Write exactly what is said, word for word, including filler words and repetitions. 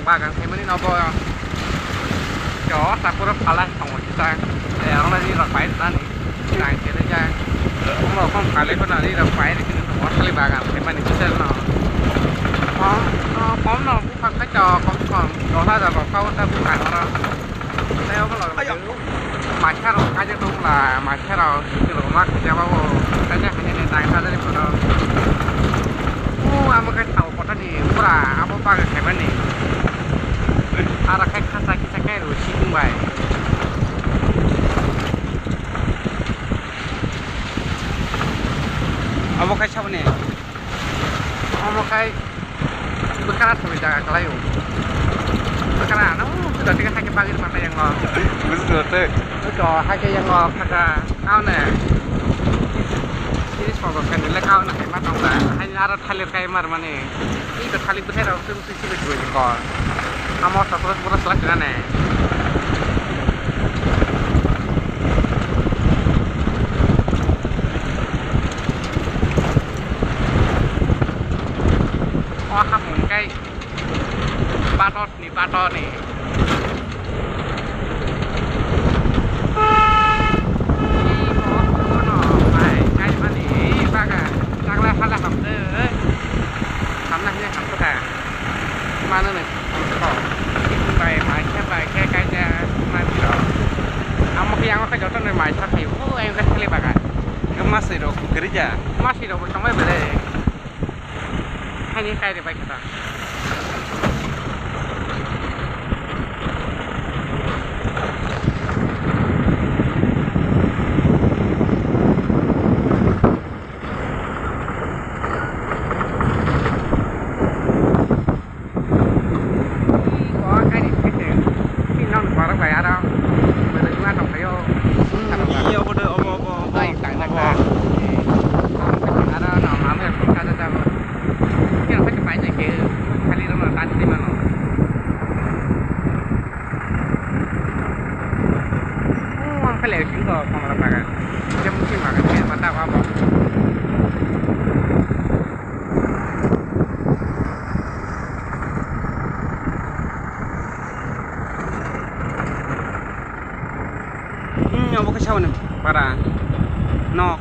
Bagan khaimani nobo. Yo, takura phala tongo kita. Eh, aro na ni rok pai nani. Nai kele ja. Omo kom kale ko nani rok pai ni kini to mosli bagan khaimani kita no. Kom no, kom no, buphang khaito kom kom. Dola da rok kau ta buphang oro. Tei omo log log. Maisarok kaijak tongla, maisarok chwla ma khaijak bago, kaijak khainani nai sajani photo. O amo khe sao kotani pura abo bagwi khaimani. Aro khe khasa kisa khe rw sikung bai. Abo khe saboni. Omo khai bwkhana thangwi jaga kwlaio. Bwkhana ano jotega haikhe bagwi rwkha yang o. Buji jotega. Bujo haikhe yang o khaka. Aone. Ini sogo kani leka aone hai ma tongla. Hai aro thalir kai mar mani. Ini to thalir bwkhai rok. Sibuk sibuk sibuk kor. Amo sasro pura sela sela ne. O hapung kai. Bator ni, bator ni. Ih, mohor kono, bai, kai mani, ih, baga, taglai hala hamde, eh. Hamna hini hamkota. Mano ne, hamkota. Bai, mai khe, bai khe, kai ja, mani ro. Amo khe, amo khe, joto ne mai sa khayo. Oh, ayung khe thele baga. Masai rok, gerija. Masai rok, tongbai bele. Hani kai de bai kata. Ih, o kai ni kete. Ih, nong borok bai aro. Bwrwi ma tong khayo. Iya, obo de, obo, obo, obo. Ai, tang na obo. Ka. Aro no, mama ya, kok kata jabo. Yang pakai banyak ke, kali itu no, tadi di mana? Oh, ang kali itu kok, kamera pakai. Dia mungkin makan, dia mata apa, apa. Hmm, obo khe saboni para. No.